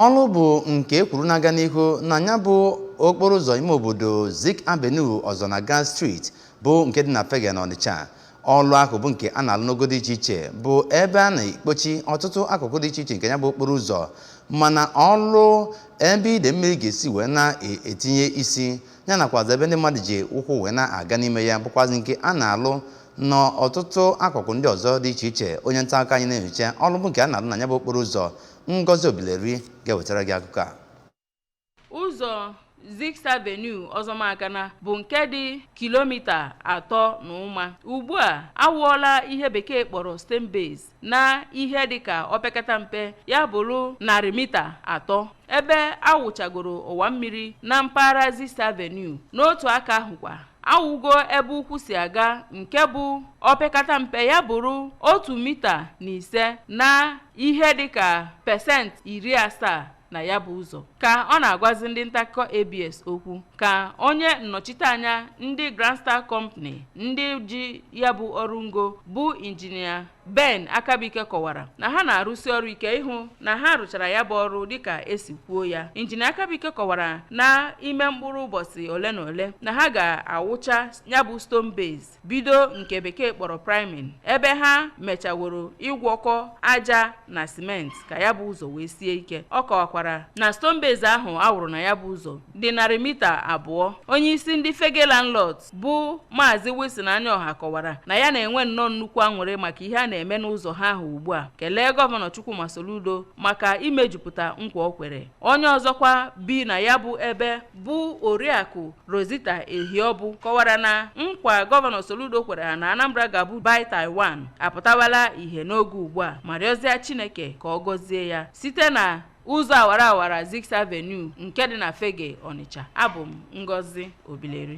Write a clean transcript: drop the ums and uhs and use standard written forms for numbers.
Ọrụ bụ nke e kwuru na-aga n'ihu na ya bụ okporo ụzọ ime obodo Zik Avenue Ọzọnaga Street bụ nke dị na Fegge na Ọnịcha. Ọlụ ahụ bụ nke a na-alụ n'ogo dị iche iche, bụ ebe a na-ekpochi ọtụtụ akụkụ dị iche iche nke ya bụ okporo ụzọ, mana ọlụ ebe ide mmiri ga-esi wee na-etinye isi ya nakwazi ebe ndị mmadụ ji ụkwụ wee na-aga n'ime ya bụkwazi nke a na-alụ n'ọtụtụ akụkụ ndị ọzọ dị iche iche. Onye nta akụkọ anyị na-enyocha ọlụ bụ nke a na-alụ na ya bụ okporo ụzọ, Ngozi Obileri, ga-ewetara gị akụkọ a. Ụzọ Zik Avenue Ọzọmagana bụ nke dị kilomita 3 na ụma ugbu a awụọla ihe Bekee kpọrọ stone base na ihe dịka opekata mpe ya bụrụ narị mita 3, ebe awụchagoro ọwa mmiri na mpaghara Zik Avenue. N'otu aka ahụkwa, awụgo ebe ụkwụ si aga, nke bụ opekata mpe ya bụrụ 1.5 mita na ihe dịka 70% na ya bụ ụzọ. Ka ọ na-agwazi ndị ntaakụkọ ABS okwu, ka onye nnọchiteanya ndị Grand Star Company ndị ji ya bụ ọrụ ngo, bụ Injinia Ben Akabike, kọwara na ha na-arụsi ọrụ ike ịhụ na ha rụchara ya bụ ọrụ dịka esi kwuo ya. Injinia Akabike kọwara na ime mkpụrụ ụbọchị ole na ole na ha ga-awụcha ya bụ stone base, bido nke Bekee kpọrọ priming, ebe ha mechaworo ịgwọkọ aja na simenti ka ya bụ ụzọ wee sie ike. Ọ kọwakwara na stone base ahụ awụrụ na ya bụ ụzọ dị narị mita 2. Onye isi ndị Fegge Landlords, bụ Maazị Wilson Anyaọha, kọwara na ya na-enwe nnọọ nnukwu aṅụrị maka ihe a na-eme n'ụzọ ha ahụ ugbu a, kelee Gọvanọ Chukwuma Soludo maka imejupụta nkwa o kwere. Onye ọzọkwa bi na ya bụ ebe, bụ Oriakụ Rosita Ehiobụ, kọwara na nkwa Gọvanọ Soludo kwere ha na Anambra ga-abụ by Taiwan apụtawala ihe n'oge ugbu a, ma rịọzie Chineke ka ọ gọzie ya. Site na ụzọ awara awara Zik Avenue nke dị na Fegge, Ọnịcha, abụ m Ngozi Obileri.